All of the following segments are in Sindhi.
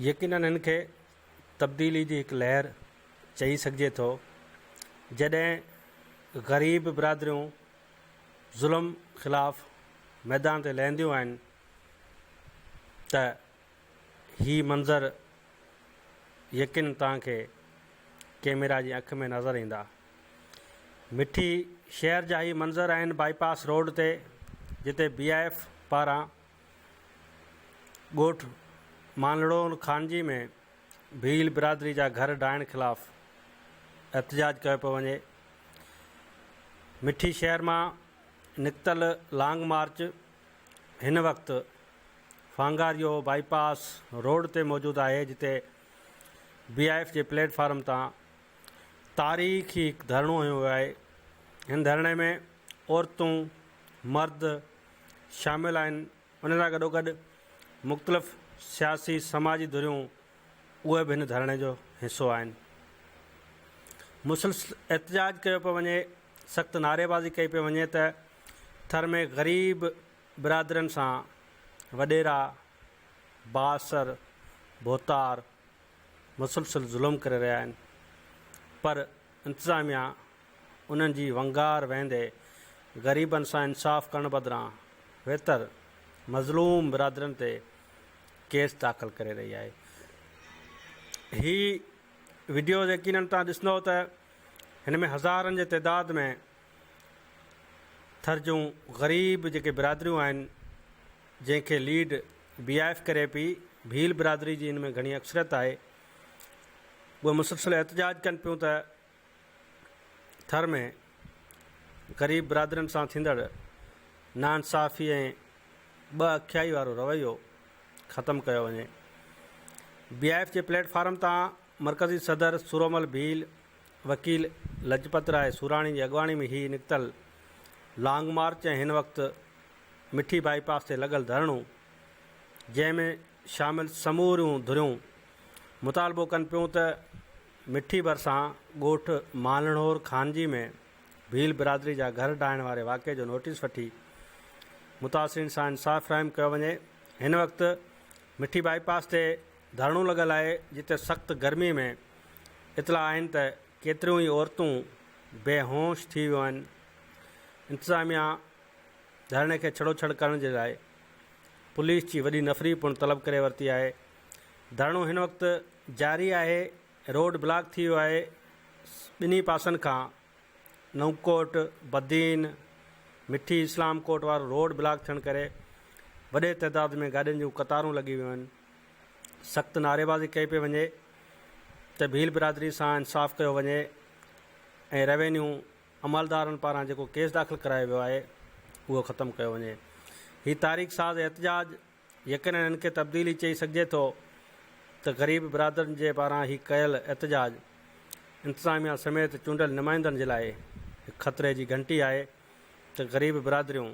يقينن هن کي تبديلي جي هڪ لهر چئي سگهجي ٿو جڏهن غريب برادريون ظلم خلاف ميدان تي لهنديون آهن ته هي منظر يقينن توهان کي ڪيميرا جي اک ۾ نظر ايندا. مٺي شهر جا هي منظر آهن بائي پاس روڊ تي جتي بي I F پاران ڳوٺ مانلڙو خانجي ۾ ڀيل برادري جا گهر ڊاهڻ خلاف احتجاج ڪيو پيو وڃي. مٺي شهر مان نڪتل لانگ مارچ هن وقت ڦانگاريو بائي پاس روڊ تي موجود آهي جتي بي I F جي پليٽ فارم تان تاريخي هڪ ڌرڻو هنيو ويو آهي. هن ڌرڻي ۾ عورتون، مرد شامل آهن ان سان گڏوگڏ مختلف سياسي سماجي ڌريون اهي به هن ڌرڻي جو حصو آهن. مسلسل احتجاج ڪيو پيو وڃي، سخت نعريبازي ڪئي پئي وڃي ته ٿر ۾ غريب برادرين سان وڏيرا، بااثر، ڀوتار مسلسل ظلم ڪري رهيا آهن پر انتظاميا انهن جي ونگار وهندي غريبن سان انصاف ڪرڻ بدران ويتر مظلوم برادرين تي ڪيس داخل ڪري رهي آهي. هي وڊيو يقينن توهان ڏسندو ته هن ۾ هزارن جي تعداد ۾ ٿر جون غريب جيڪي برادريون آهن جنهن کي ليڊ بي I F ڪري پئي ڀيل برادري جي ان ۾ گهڻي اڪثريت آهي اهي مسلسل احتجاج ڪن پيون ته ٿر ۾ غريب برادرين سان ٿيندڙ ناانصافي ۽ ٻه اکيائي وارو رويو ختم ڪيو وڃي. بي I F جي پليٽ فارم تان مرڪزي صدر سورومل ڀيل، وڪيل لجپت راء سوراڻي جي اڳواڻي ۾ هي نڪتل لانگ مارچ ۽ هن وقت مٺي بائي پاس تي لڳل ڌرڻو جنهن ۾ شامل سموريون ڌريون مطالبو ڪن پيون ته مٺي ڀرسان ڳوٺ مالڻهور خانجي ۾ ڀيل برادري جا گهر ڊاهڻ واري واقعي جو نوٽيس وٺي متاثرين سان انصاف فراهم ڪيو وڃي. هن وقت مٺي بائي پاس تي ڌرڻو لڳل آهي جتي سخت گرمي ۾ اطلاع آهن ته ڪيتريون ئي عورتون بي هوش ٿي ويون آهن انتظاميا ڌرڻي کي ڇڙوڇڙ ڪرڻ جي لاء پوليس جي وڏي نفري پڻ طلب ڪري ورتي آهي ڌرڻو هن وقت جاري آهي، روڊ بلاڪ ٿي ويو آهي، ٻنهي پاسن کان نئونڪوٽ، بدين، مٺي اسلام ڪوٽ وارو روڊ بلاڪ ٿيڻ ڪري وڏي تعداد ۾ گاڏين جون قطارون لڳي ويون آهن، سخت نعريبازي ڪئي پئي وڃي ته ڀيل برادري سان انصاف ڪيو وڃي ۽ روينيو عملدارن پاران جيڪو ڪيس داخل ڪرايو ويو آهي اهو ختم ڪيو وڃي. هي تاريخ ساز احتجاج يقينن ان کي تبديلي چئي سگهجي ٿو ته غريب برادرن جي پاران هي ڪيل احتجاج انتظاميا سميت چونڊيل نمائندن جي لاء هڪ خطري جي گهنٽي آهي ته غريب برادريون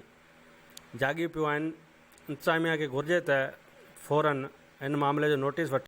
جاڳي پيون آهن انتظاميا کي گهرجي ته فورن ان معاملي جو نوٽيس وٺي.